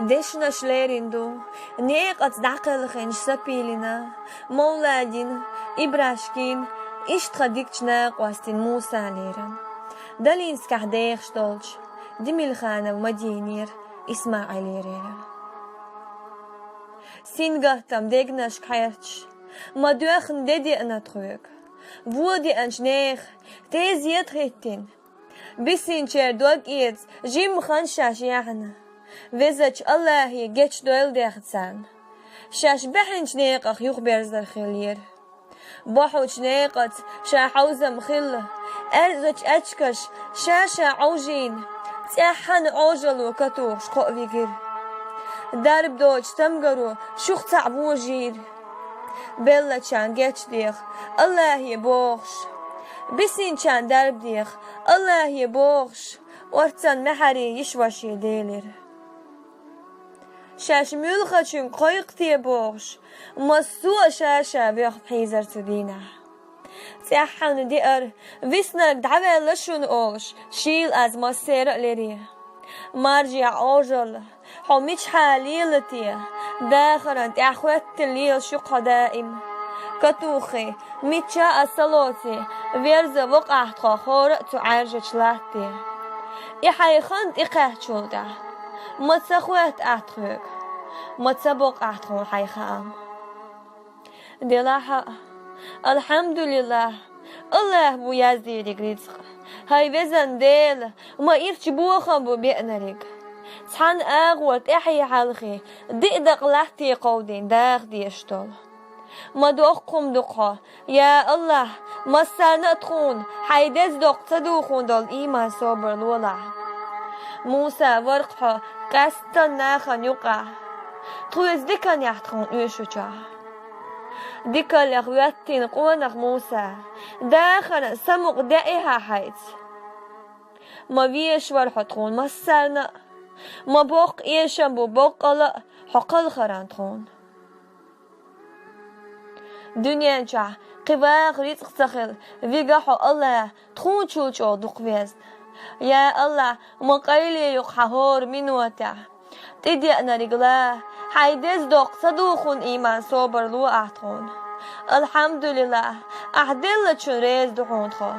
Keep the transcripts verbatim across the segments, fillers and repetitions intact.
Дешнаш лерина ду, некъаца дӀакхелхинчу Сапилина, Мовладина, Ибрашкина, иштта тхан дикачу накъостина Муса лерина, Долинскехь дехаш долчу Демилханов Мадинера, ИсмаӀилера лерина. Сингаттам дегнашка хьерчаш, ма доьхна де деана тхоьга. Вон деанчу нехан тезета хӀиттина, бисинчеран дог эца жимма хан шаьш яьхьна, Везачу АллахӀе гечдойла дехна царна. Шаьш баьхьначу некъах юхаберзар хилира. Бохьучу некъаца ша хьовзам хилла, аьрзачу аьчкаша ша-ша Ӏовжийна, цӀеххьана Ӏожалло катухуш кхоъ вигира. Дарба доцучу стамгаро шух цхьаъ вожийра. Беллачарна гечдеха АллахӀе бохуш, бисинчарна дарба деха АллахӀе бохуш, орцан маьхьарий йиша-ваша делира. Шаьш муьлххачуьнга кхойкху те бохуш, массо а ша-ша воьхна хьийзара цу дийнахь. ЦӀеххьана деара, виснарг дӀаваьлла шуна олуш, шийла аз массеран а лере. Маржехь Ӏожалла, хьо мичахьа лела те, дахаран тӀехь хоьттина лелаш ю-кх хьо даим. Катуххий, мичча а ца лоций, верза воккхахь тхо хӀора а цу Ӏаьржачу латте. И хьайн хан тӀекхаьччул тӀаьхьа, ма ца хоьтту ахь тхоьга, ма ца боккху ахь тхуна хьайн хаам. Делахь а, алхьамдулиллахӀ, АллахӀ ву яздийриг рицкъ, хӀай везан Дела, ма ирча бохам бу беанариг. Цхьана агӀор тӀаьхье хьалхе диъ дакъа латте кховдийна даха дезаш долу. Ма доккха хӀума ду-кх хьо, я АллахӀ, массарна а тхуна хьайн деза доккха ца духун долу ийман собар лолахь. Муса вара-кх хьо къаьсттина нахана юкъахь, тхоьца диканехь тхуна оьшучохь. Дикаллех воьттина къонах Муса, дахаран самукъа даийтахьа хьайца. Ма везаш вара хьо тхуна массарна а, ма боккха эшам бу боккъала а хьо кхалхаран тхуна. Дуьнен чохь кхин ваха рицкъ ца хилла вига хьо, АллахӀ, тхуначул чӀогӀа дукха везна. Я АллахӀ, ма къайле ю-кх хьан хӀора минотехь. ТӀедеанариг ла, хьайн деза доккха ца духун ийман собар ло ахь тхуна. АлхьамдулиллахӀ, ахь деллачун реза ду хьуна тхо.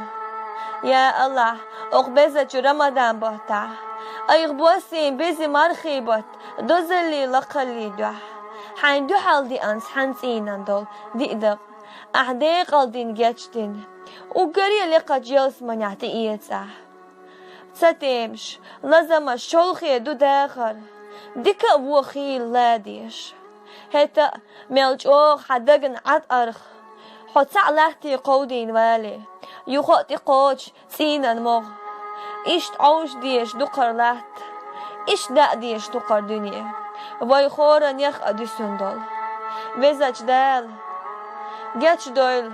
Я АллахӀ, окху безачу Рамадан баттахь, айхьа боссийна беза мархий батт дозаллий лакхаллий дуьхьа, хьайн дуьхьал деана цхьана цӀийнан долу диъ дакъа, ахь декъал дина гечдина, уггаре а лекхачу ялсаманехь тӀеэца ахь. Ца темаш, лазамаш шолхе ду дахар, дика а вон хийла ладеш. ХӀета а, мел чӀогӀа хьан дагна Ӏад арх, хьо цхьаъ латте кховдийна вале, юха а тӀекхочу цӀийнан могӀа. Иштта Ӏовжа дезаш ду-кх хӀара латта, иштта даа дезаш ду-кх хӀара дуьне, вай хӀоранех а дуьсун долу. Везачу Дала, гечдойла,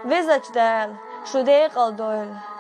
Везачу Дала, шу декъал дойла.